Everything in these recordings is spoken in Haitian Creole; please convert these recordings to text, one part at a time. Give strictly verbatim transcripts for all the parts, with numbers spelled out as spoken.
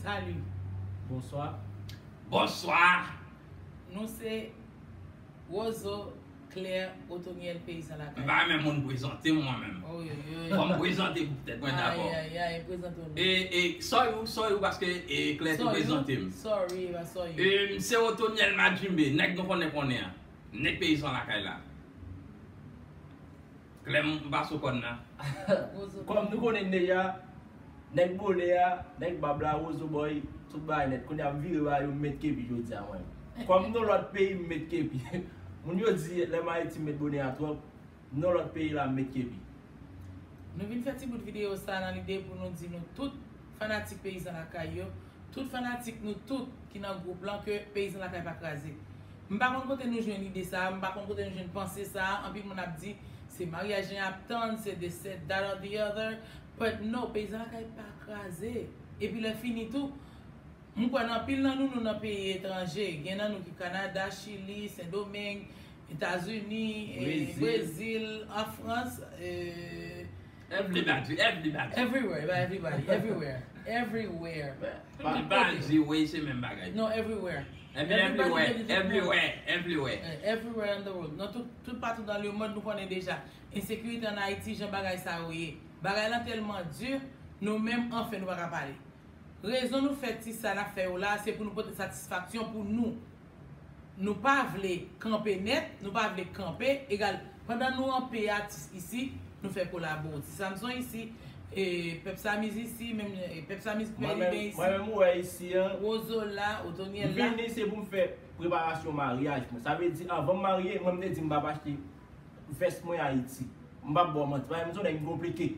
Salut. Bonswa. Bonswa. Nou se Wozo, Claire, Otoniel, Peyizan Lakay. M pa renmen moun prezante m mwen menm. Oyoyoy. Fò m prezante pou tèt mwen dabò. Ayayay, prezante w. E, e, sorry ou, sorry ou paske e, Claire te prezante m. Sorry, e pa sorry. E, m se Otoniel Madjimbe, nèg nou konnen konnen an. Nèg Peyizan Lakay la. Claire, m pase w kòn nan. Wozo. Kòm nou konnen deja, nèg bonè a, nèg bab la, Wozo Boy, tout bagay nèt. Kounye a m vire ba yo, m met kepi jodi a mwen. Kòm m nan lòt peyi, m met kepi. Moun yo di, lè m Ayiti, m met bonè a twòp. M nan lòt peyi la, m met kepi. Nou vin fè ti bout videyo sa nan lide pou nou di nou tout fanatik Peyizan Lakay yo, tout fanatik nou tout ki nan gwoup lan ke Peyizan Lakay pa kraze. M pa konn kote nou jwenn lide sa, m pa konn kote nou jwenn panse sa, anpil moun ap di se maryaj jan ap tann, se this, that or the other, but no, Peyizan Lakay pa kraze. Epi lè fini tou, m kwè nan anpil nan nou, nou nan peyi etranje. Gen nan nou ki Kanada, Chili, Sendomeng, Etazini, eh, Brezil. Brezil, an Frans, eh, Everybody, everybody. Everywhere, ba everybody, everywhere, everywhere. Everybody, wey, se menm bagay. No, everywhere. Epi everywhere, everywhere, everywhere. Eh, everywhere in the world. Nan tout, tout patou dans le monde, nou konnen deja. Ensekirite an Ayiti, jan bagay sa yo ye. Bagay lan tèlman di, nou menm, anfen, nou pa ka pale. Rezon nou fè ti sa n ap fè yo la, se pou nou pote satisfaksyon pou nou. Nou pa vle kanpe nèt, nou pa vle kanpe, egal, pandan nou an pe atis isi, nou fè kolabo. Ti Samson isi, e, Pèp Samiz isi, menm, e, Pèp Samiz Pèliben isi. Mwen menm ou wè isi an. Wozo la, Otoniel la. M vini se pou m fè preparasyon maryaj mwen. Sa vle di, anvan m marye, mwen m te di m p ap achte vès mwen Ayiti. M p ap ba w manti, paske m se yon nèg m konplike.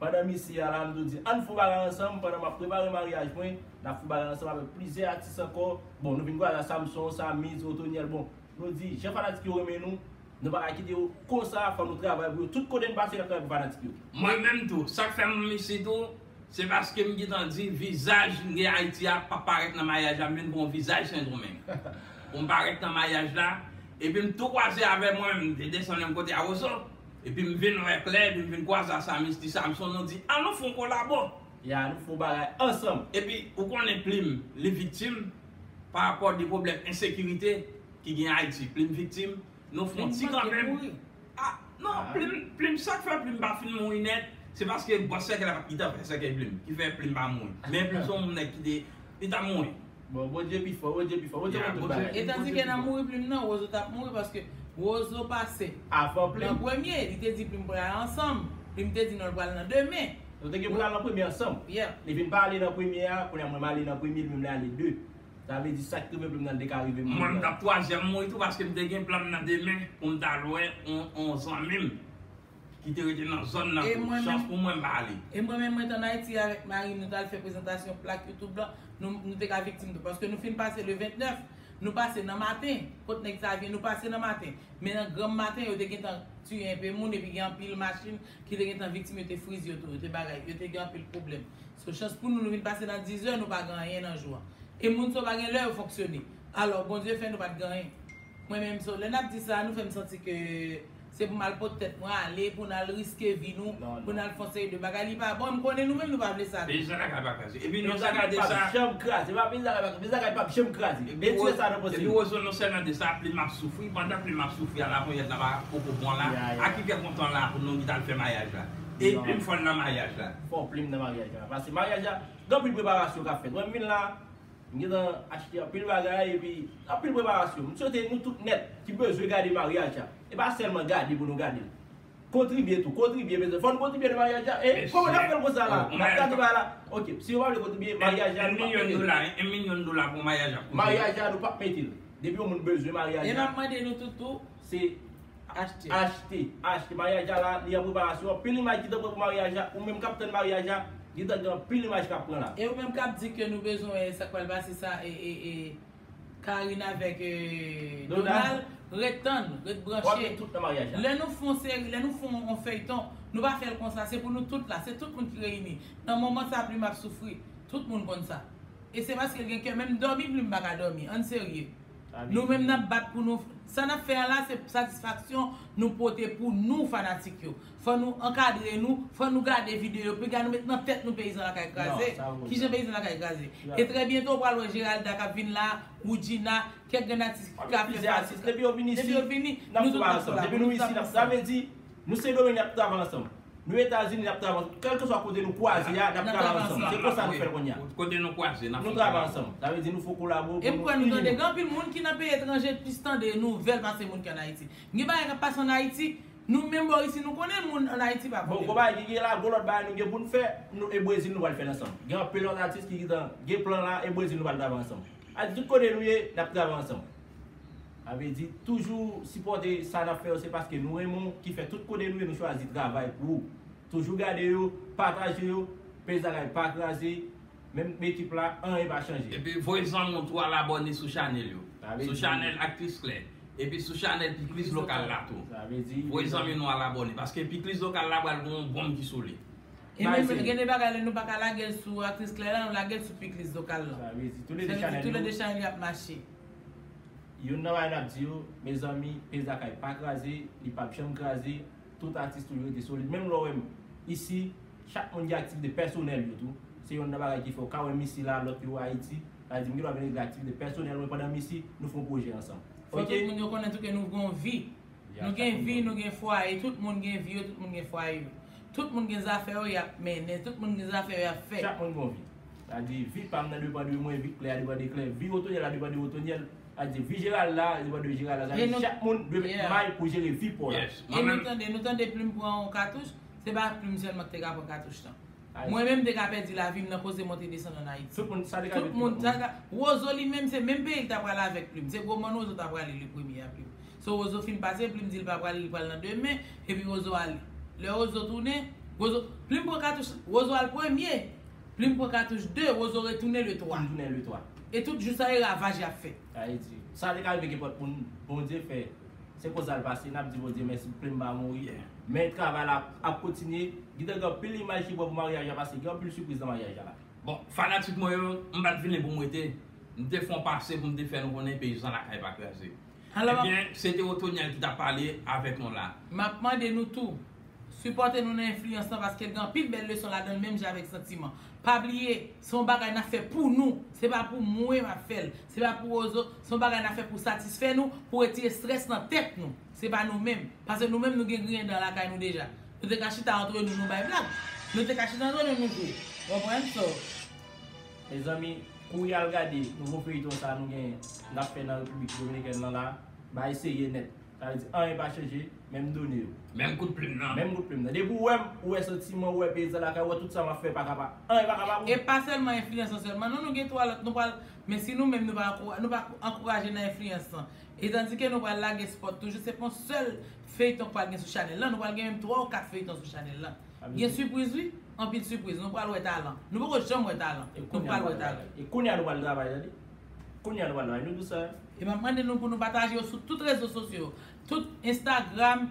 Pandan m isi a la, m tou di, ann fè yon bagay ansanm, pandan m ap prepare maryaj mwen, n ap fè yon bagay ansanm avèk plizyè atis ankò. Bon, nou vin kwaze a Samson, Samiz, Otoniel, bon, nou di, jan fanatik yo renmen nou, nou pa ka kite yo konsa, fò nou travay pou yo. Tout kote n pase, n ap travay pou fanatik yo. Mwen menm tou, sa k fè m isi tou, se paske m gentan di vizaj m gen Ayiti a p ap parèt nan maryaj la, m vin pran yon vizaj Sendomeng. Pou m parèt nan maryaj la, epi m tou kwaze avè mwen, m te desann menm kote a Wozo, epi m vin wè Claire, epi m vin kwaze a Samiz, Ti Samson, nou di, an nou fè yon kolabo. Ya, nou fè yon bagay ansanm. Epi, ou konnen Plim, li viktim, pa rapò de pwoblèm ensekirite ki gen Ayiti. Plim viktim, nou fè yon ti kanmenm. Ah, non, Plim, Plim, sa k fè Plim pa fin mouri nèt, se paske bòs sèkèy la pa t gentan fè sèkèy Plim, ki fè Plim pa mouri. Men Plim se yon nèg ki te, li t ap mouri. Bon, Bondye pi fò, Bondye pi fò, Bondye konn tout bagay. E tandike nan mouri Plim nan, Wozo t ap mouri paske Wozo pase Avan nan Plim. Premye, li te di Plim pral ansanm. Plim te di non, l pral nan demen. Nou te gen pou n al nan premye ansanm. Yeah. Li vin pa ale nan premye a, kounye a mwen m ale nan premye, li menm li ale de. Sa vle di sa k rive Plim nan, li te ka rive mwen. Mwen, m t ap twazyèm mouri tou paske m te gen plan m nan demen pou m t al wè yon, yon zanmi m ki te rete nan zòn nan E tou. mwen Chans menm- pou mwen, m pa ale. E mwen menm, mwen t an Ayiti avèk mari m, nou t al fè prezantasyon plak YouTube lan, nou, nou te ka viktim tou. Paske nou fin pase le vennèf, nou pase nan maten, kot nèg sa vyen, nou pase nan maten. Men nan granm maten, yo te gentan tiye enpe moun, epi gen anpil machin ki te gentan viktim, yo te frize yo tou, yo te bagay, yo te gen anpil pwoblèm. So, chans pou nou, nou vin pase nan dizè, nou pa gen anyen nan jou an. E moun sa yo pa gen lè yo fonksyone. Alò, Bondye fè nou pa t gen anyen. Mwen menm, so, lè n ap di sa, nou fè m santi ke se pou m al pot tèt mwen ale, pou n al riske vi nou, Non, non. Pou n al fè yon seri de bagay, li pa bon. M konnen nou menm, nou pa vle sa tou. Peyizan Lakay pa kraze. Epi nou Peyizan sa Lakay gade pa sa. Janm kraze, pa Peyizan Lakay, Peyizan Lakay pa janm kraze. Retire sa nan panse Epi nou. Wozo, non sèlman de sa, Plim ap soufri, pandan Plim ap soufri a, laponyèt la pa poko bon la, Ya, ya. a ki kè kontan la pou nou ki t al fè maryaj la. E Non. Plim fò l nan maryaj la. Fò Plim nan maryaj la. Paske maryaj la, gen anpil preparasyon k ap fèt. Mwen, m vin la, m gentan achte anpil bagay, epi anpil preparasyon. M swete nou tout nèt ki bezwen gade maryaj la. E pa sèlman gade pou nou gade l. Kontribye tou, kontribye, mezanmi. Fò nou kontribye nan maryaj la. E, kòman n ap fè l konsa la? N ap gade bagay la. Ok, si yo pa vle kontribye, maryaj la, En nou p ap milyon mete l. Dola, en milyon dola pou maryaj la. Maryaj la, nou p ap mete l. Depi yon moun bezwen maryaj E m la. ap mande nou tout tou, Se achte. Achte, achte. Maryaj la, la, li an preparasyon. Anpil imaj ki t ap pran pou maryaj la. Ou menm k ap tann maryaj la, li t ap gen anpil imaj k ap pran la. E ou menm k ap di ke nou bezwen wè sa k pral pase sa, e, e, e, Karine avèk, e, Donald. Donald, ret tann, ret W ap branche. gen tout nan maryaj la. Lè nou fè yon seri, lè nou fè yon feyton, nou pa fè l konsa, se pou nou tout la, se tout moun ki reyini. Nan moman sa, Plim ap soufri, tout moun konn sa. E se paske l gen kè, menm dòmi, Plim pa ka dòmi, ann serye. Nou menm n ap bat pou nou. Sa n ap fè a la, se satisfaksyon nou pote pou nou, fanatik yo. Fò nou ankadre nou, fò nou gade videyo, piga nou met nan tèt nou peyizan lakay kraze. Kijan peyizan lakay kraze? E trè byento, w pral wè Geralda k ap vin la, Woodjina, kèk grenn atis ki ka fè pati. Depi yo vini isi, n ap travay ansanm. Depi nou isi, n ap travay. Sa vle di, nou Sendomeng, n ap travay ansanm. Nou Etazini, n ap travay ansanm. Kèlkeswa kote nou kwaze a, n ap travay ansanm. Se konsa nou fè l kounye a. Kote nou kwaze, n ap travay ansanm. Sa vle di nou fè kolabo. E m kwè nou tande gen anpil moun ki nan peyi etranje plis tande nouvèl pase moun ki ann Ayiti. Gen bagay k ap pase ann Ayiti, nou menm bò isi, nou konnen moun ann Ayiti pa konnen. Bon, gwo bagay ki gen la, gwo lòt bagay nou gen pou n fè, nou e Brezil nou pral fè l ansanm. Gen anpil lòt atis ki gentan gen plan la, e Brezil nou pral travay ansanm. A di tout kote nou ye, n ap travay ansanm. Sa vle di, toujou sipòte sa n ap fè yo, se paske nou renmen w, ki fè tout kote nou ye, nou chwazi travay pou ou. Toujou gade yo, pataje yo, peyizan lakay pa kraze, menm ekip la, anyen pa chanje. Epi voye zanmi w tou al abòne sou chanèl yo. Sou chanèl Aktris Klè. Epi sou chanèl Pikliz Lokal la tou. Voye zanmi nou al abòne, paske Pikliz Lokal la pral gen yon bonm ki sou li. E menm gen de bagay lè nou pa ka lage l sou Aktris Klè la, nou lage l sou Pikliz Lokal la. Sa vle di, tou le de chanèl yo ap mache. Youn nan bagay n ap di yo, mezanmi, peyizan lakay pa kraze, li p ap janm kraze, tout atis toujou rete solid. Menm lè w wè m isi, chak moun gen aktivite pèsonèl yo tou. Se youn nan bagay ki fè w ka wè m isi la, lòt yo Ayiti. Sa vle di, m gen dwa vin regle aktivite pèsonèl mwen pandan m isi, nou fè yon pwojè ansanm. Fò tout moun yo konnen tou ke nou gen yon vi. Nou gen vi, nou gen fwaye, tout moun gen vi yo, tout moun gen fwaye yo. Tout moun gen zafè yo y ap mennen, tout moun gen zafè yo y ap fè. Chak moun gen yon vi. Sa di, vi pa m nan depann de mwen, vi Klè a depann de Klè, vi Otonyèl la depann de Otonyèl. Sa di, vi Geralda la depann de Geralda. Sa di, chak moun dwe met may pou jere vi pa w la. E nou tande, nou tande Plim pran yon katouch, se pa Plim sèlman ki te ka pran katouch lan. Mwen menm, m te ka pèdi lavi m nan koze monte desann ann Ayiti. Tout moun, sa te ka rive tout moun. Wozo li menm, se menm peyi l ta pral avèk Plim. Se gwo mòn Wozo ta prale le premye a Plim. So Wozo fin pase, Plim di l pa prale, li pral nan demen, epi Wozo ale. Lè Wozo tounen, Wozo, Plim pran katouch, Wozo al premye. Plim pran katouch de, Wozo retounen le twa. Retounen le twa. E tout jou sa, e ravaj y ap fè. Sa vle di, sa te ka rive kenpòt moun, Bondye fè. Se konsa l pase, n ap di Bondye mèsi, Plim pa mouri. Men travay la ap kontinye. Gentan gen anpil imaj ki pran pou maryaj la, paske gen anpil sipriz nan maryaj la. Bon, fanatik mwen yo, m pa t vini pou m rete. M te fè yon pase pou m te fè nou konnen peyizan lakay pa kraze. Ebyen, se te Otonyèl ki t ap pale avèk nou la. M ap mande nou tou, sipòte nou nan enfliyans lan, paske l gen anpil bèl leson ladan l, menm jan avèk Santiman. Pa bliye, se yon bagay n ap fè pou nou. Se pa pou mwen m ap fè l. Se pa pou Wozo. Se yon bagay n ap fè pou satisfè nou, pou retire estrès nan tèt nou. Se pa nou menm. Paske nou menm, nou gen griyen dan lakay nou deja. Nou te ka chita antre nou, nou bay blag. Nou te ka chita antre nou, nou jwe. Ou konprann? So, mezanmi, kouri al gade nouvo feyton sa nou gen, n ap fè nan Repiblik Dominikèn lan la. Bagay serye nèt. Sa vle di, anyen pa chanje, menm done yo. Menm kout plim nan. Menm kout plim nan. Depi w wè m, ou wè Santiman, ou wè peyizan lakay, ou wè tout sa m ap fè pa ka pa, anyen pa ka pa bon. E pa sèlman enfliyansan sèlman, non, nou gen twa lòt, nou pral, men si nou menm nou pa ankoura-, nou pa ankouraje nan enfliyans lan. E tandike nou pral lage spòt toujou, se pa yon sèl feyton k pral gen sou chanèl lan, nou pral gen menm twa ou kat feyton sou chanèl lan. Gen sipriz, wi. Anpil sipriz. Nou pral wè talan. Nou poko janm wè talan. Nou pral wè talan. E kounye a nou pral travay, tande. Kounye a nou pral travay. Nou di sa. E m ap mande nou pou nou pataje yo sou tout rezo sosyo yo. Tout Instagram,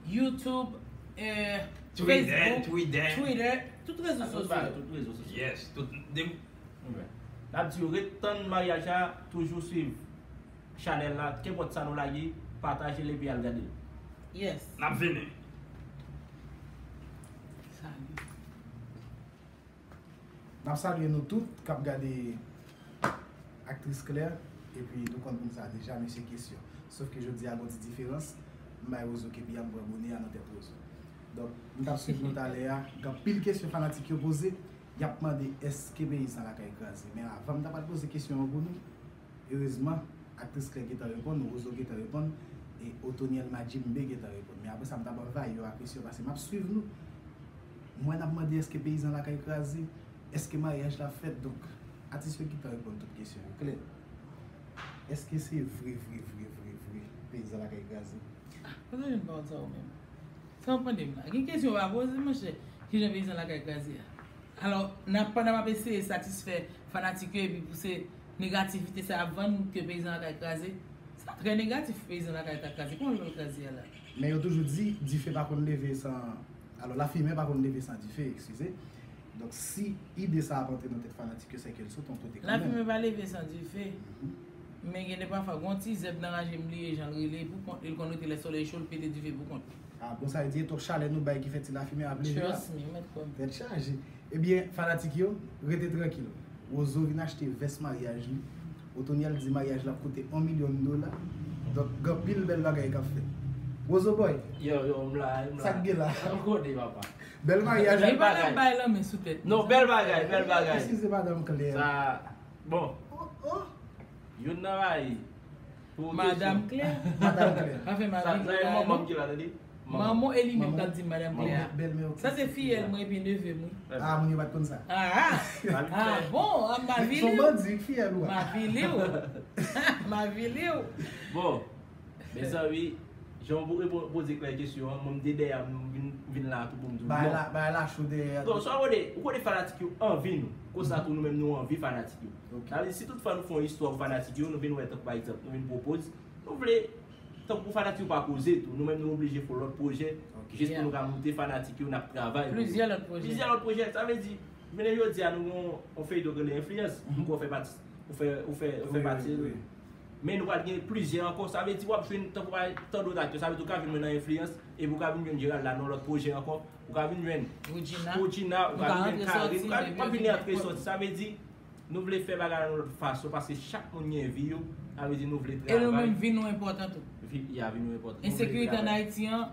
YouTube, eh, Facebook, Twitter, tout rezo sosyo yo. Tout rezo sosyo. Yes, tout. N ap di yo ret tann maryaj la, toujou swiv chanèl la, kenpòt sa nou lage, pataje l epi al gade l. Yes. N ap vini. Salut. N ap salye nou tout k ap gade Aktris Klè, epi nou konn moun sa deja, mesye Kesyon. Sòf ke jodi a, gon ti diferans, m bay Wozo kepi a, m pran bone a nan tèt Wozo. Donk, m t ap swiv nou talè a, gen anpil kesyon fanatik yo poze, y ap mande èske peyizan lakay kraze. Men avan m ta pral poze kesyon an pou nou, erezman, Aktris Klè gentan reponn, Wozo gentan reponn, e Otonyèl Madjimbe gentan reponn. Men apre sa, m t ap anvayi yo ak kesyon, paske m ap swiv nou. M wè n ap mande èske peyizan lakay kraze, èske maryaj la fèt, donk, atis yo gentan reponn tout kesyon yo klè. Èske se vre, vre, vre, vre, vre, peyizan lakay kraze? Ah, kote w jwenn pawòl sa ou menm? Sa w ap mande m la? Gen kesyon w pa poze, monchè. Kijan peyizan lakay kraze a? Alò, n ap, pandan m ap eseye satisfè fanatik yo epi pou se negativite sa y ap vann ke peyizan lakay kraze, sa trè negatif, peyizan lakay ta kraze. Kòman l pral kraze a la? Men yo toujou di, dife pa konn leve san, alò, lafimen pa konn leve san dife, eskize. Donk, si ide sa ap antre nan tèt fanatik yo, sèke l sot yon kote kanmenm. Lafimen pa leve san dife. Mhm. Men gen de pafwa, gon ti zèb nan raje m bliye jan l rele pou kont li, l konn rete lè solèy cho, l pete dife pou kont li. Ah bon, sa vle di e twòp chalè nou bay ki fè ti lafimen ap leve a. Trust me, ou mèt kwè m. Tèt chaje. Ebyen, fanatik yo, rete trankil. Wozo vin achte vès maryaj li. Otonyèl di maryaj la ap koute yon milyon dola. Donk, gen anpil bèl bagay k ap fèt. Wozo Boy, Yo, yo, m la, m la. Sa k gen la? M konnen, papa. Bèl maryaj. Li pa nan bay lanmen sou tèt. Non, bèl bagay, bèl bagay. Eskize madanm Claire. Sa, bon, Oh, oh. Youn nan bagay. Pou Madanm Claire. Madanm Claire. Pa fè Sa, mavi sa e manman ki la, tande? Manman e li menm k ap di m madanm Claire. Bèlmè. Sa se fiyèl mwen epi neve m, wi. Ah, moun yo pa t konn sa. Ah, ah. Ah bon, ah, m avili Son w. bandi, fiyèl ou M a. Avili w. M avili w. Bon, mezanmi, jan w repo- poze Claire kesyon an, mwen m te dèyè, m vin, vin la tou pou m di w. Bay Bon. la, bay la cho dèyè. Bon, sa w konnen, ou konnen fanatik yo anvi nou. Konsa tou nou menm nou anvi fanatik yo. Ok. Sa vle di, si toutfwa nou fè yon istwa pou fanatik yo, nou vin wè tankou pa egzanp, nou vin pwopoze, nou vle, tankou pou fanatik yo pa koze tou, nou menm nou oblije fè lòt pwojè, Ok. jis pou nou ka moute fanatik yo, n ap travay pou yo. Plizyè lòt pwojè. Plizyè lòt pwojè, sa vle di, jounen jodi a nou gen yon feyton ki rele Enfliyans, m kwè w fè pati, ou fè, ou fè, ou fè Wi, pati. wi, wi. Men nou pral gen plizyè ankò, sa vle di w ap jwenn tankou pa tan dòt aktè, sa vle di w ka vin mwen nan Enfliyans, epi w ka vin jwenn Gérald la nan lòt pwojè ankò, ou ka vin jwenn Regina. Regina, ou Nou ka ka vin jwenn rantre Karine, sòti, ou ka epi w ap vin vin rantre nenpòt. Sòti, sa vle di, nou vle fè bagay la nan lòt fason, paske chak moun gen vi yo, sa vle di nou vle E nou travay. Menm vi nou enpòtan tou. Vi, ya, vi nou enpòtan. Nou vle Ensekirite an travay. Ayiti an,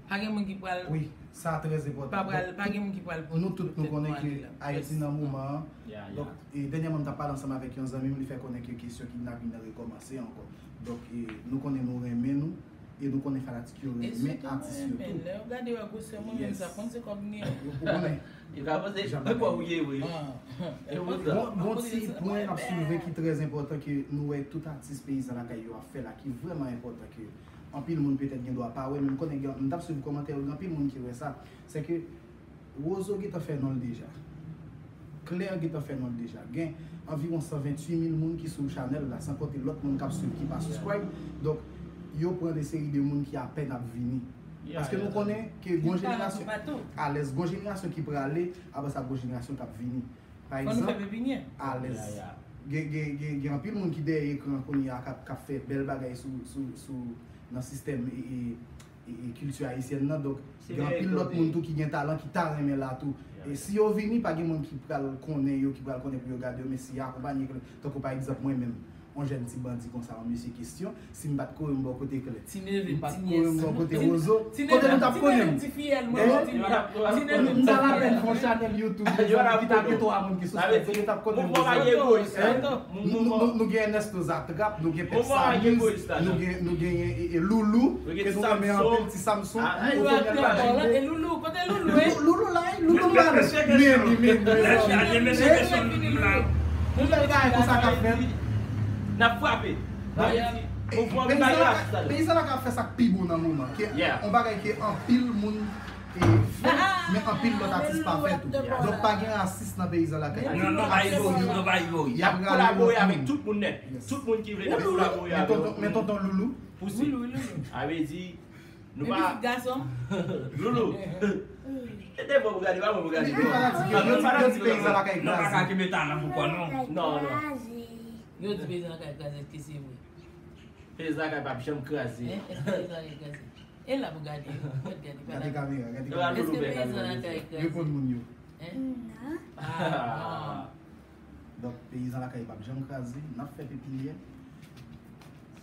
pa gen moun ki pral, Wi, sa trè enpòtan. pa pral, pa gen moun ki pral pou Nou tout nou konnen ke Ayiti nan moman an. Ya, ya. Donk, e, dènyèman m t ap pale ansanm avèk yon zanmi m, li fè konnen ke kesyon kidnaping nan rekòmanse ankò. Donk, e, nou konnen nou renmen nou, e nou konnen fanatik yo renmen atis yo tou. Lè yo gade yo a gwosè mwen menm sa konn se kòb ni. Ou konnen. Yo ka panse, mwen kwè ou ye, wi. E ou sa. Bon, bon ti pwen n ap soulve ki trè enpòtan ke nou wè tout atis Peyizan Lakay yo ap fè la, ki vrèman enpòtan ke anpil moun petèt gen dwa pa wè, men m konnen gen, m t ap swiv kòmantè yo, gen anpil moun ki wè sa. Se ke Wozo gentan fè non l deja. Claire gentan fè non l deja. Gen anviwon san venntuit mil moun ki sou chanèl la, san konte lòt moun k ap swiv ki pa subscribe. Donk, yo pran de seri de moun ki apèn ap vini. Paske nou konnen ke gon jenerasyon alèz, gon jenerasyon ki prale, apre sa gon jenerasyon k ap vini. Pa egzanp, alèz. Gen, gen, gen, gen anpil moun ki dèyè ekran kounye a k ap, k ap fè bèl bagay sou, sou, sou, nan sistèm e, e, e, e kilti ayisyèn nan. Donk, gen anpil lòt moun tou ki gen talan, ki ta renmen la tou. E si yo vini, pa gen moun ki pral konnen yo, ki pral konnen pou yo gade yo, men si yo akonpanye, tankou pa egzanp mwen menm, yon jèn ti bandi konsa, yon mesye kesyon, si m pa t kouri m bò kote Claire, m pa t kouri m bò kote Wozo, kote nou t ap konnen m? M ta lapèn fè yon chanèl YouTube, mezanmi, ki ta gen twa moun ki subscribe, kote nou t ap konnen m? Nou gen Ernesto Zatrap, nou gen Pèp Samis, nou gen, nou gen e, e, Loulou, ke nou renmen anpil, Ti Samson, Otonyèl pa jide. Loulou, kote Loulou? Loulou la, Loulou la. Men li, men li. Yon bèl bagay konsa k ap fèt. N ap frape. Peyizan la ka fè sa k pi bon nan moman. Yon bagay ke anpil moun fè, men anpil lòt atis pa fè tou. Donk pa gen rasis nan Peyizan Lakay. Non, non, pa ivoris, non, pa ivoris. Y ap kolabore avèk tout moun nèt. Tout moun ki vle nèt kolabore avèk yo. Men tonton Loulou. Pouse. A vle di, nou pa. Epi gason. Loulou. E devwa pou gade, pa mwen pou gade. Yo di Peyizan Lakay kraze. Non, pa ka kenbe talan pou kò nou. Non, non. Yo di Peyizan Lakay kraze, èske se vre? Peyizan Lakay p ap janm kraze. Èske Peyizan Lakay kraze? E la pou gade. Gade kamera, gade kamera. Èske Peyizan Lakay kraze? Reponn moun yo. Donk, Peyizan Lakay p ap janm kraze, n ap fè pepinyè.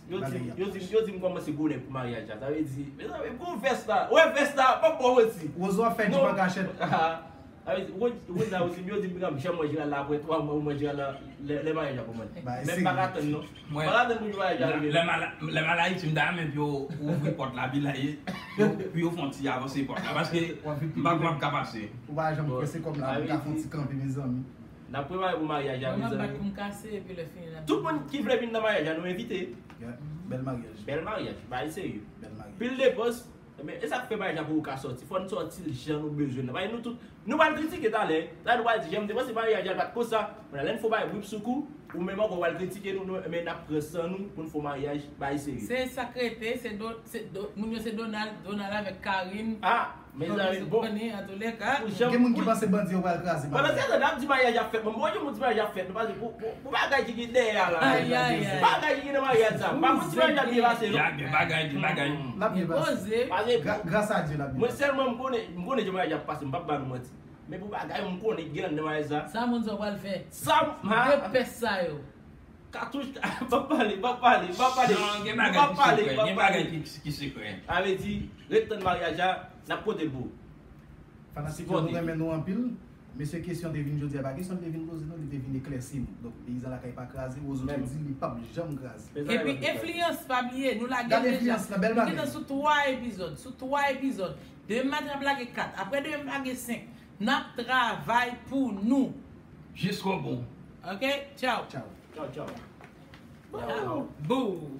Yo di, yo di, yo di m kòmanse gwo nèg pou maryaj la. Sa vle di, mezanmi, gwo vès la. Wè vès la, p ap bon Rosi. Wozo ap fè djip an kachèt. Sa vle di, Rosi, Rosi, yo di m pa janm wè Jeral la apre twa mwa, ou wè Jeral la, lè, lè maryaj la pou mwen. Men m pa ka tann non. M pa ka tann pou jou maryaj la rive. Lè m al Ayiti, m ta renmen pou yo ouvri pòt la, pou yo fè yon ti avanse pòt la, paske m pa kwè m ka pase. Ou pa janm prese kòm la, ou ka fè yon ti kanpe, mezanmi. N ap prepare pou maryaj la, mezanmi. Tout moun ki vle vin nan maryaj la, nou envite. Bèl maryaj. Bèl maryaj, bagay serye. Bèl maryaj. Pil depans, men e sa k fè maryaj la poko ka sòti. Fò n sòti l jan nou bezwen l. Paske nou tout, nou pral kritike talè. Talè nou pral di, jan m te panse maryaj la pa t konsa. Men lè n fè yon bagay wip sou kou, ou menm ankò w pral kritike nou, nou, men n ap pran san nou pou n fè yon maryaj, bagay serye. Se sa k rete, se do, se do, moun yo se Donald, Donald avèk Karine. Ah! Mezanmi, bon, pou jan gen moun ki panse bandi yo pral kraze maryaj. Pandan se tan n ap di maryaj ap fèt, mwen, mwen, mwen di maryaj ap fèt, nou pase pou, pou, pou bagay ki gen dèyè a la. Ay, ay, ay. Bagay ki gen nan maryaj sa. Pa mwen di maryaj ap byen pase, non. Gen bagay, gen bagay. L ap byen pase. Gra-, gras a Dye, l ap byen pase. Mwen sèlman, m konnen, m konnen jan maryaj ap pase, m p ap ba nou manti. Men pou bagay, m konnen ki gen nan maryaj sa. Sa moun sa w pral fè? Sa m, ha? De pès sa yo. Katouch, pa pale, pa pale, pa pale. Non, gen bagay ki sekrè, gen bagay ki, ki sekrè. Sa vle di, ret tann maryaj la, n ap pote l pou ou. Fanatik yo, nou renmen nou anpil. Mesye, kesyon te vin jodi a, pa kesyon li te vin poze, non, li te vin eklèsi nou. Donk, Peyizan Lakay pa kraze, Wozo te di li p ap janm kraze. Epi, enfliyans, pa bliye, nou lage l deja. Nou gentan sou twa epizòd, sou twa epizòd. Demen maten n ap lage kat, apre demen lage senk. N ap travay pou nou. Jiskobou. Ok, tchaw. Tchaw. Tchaw, tchaw. Bou.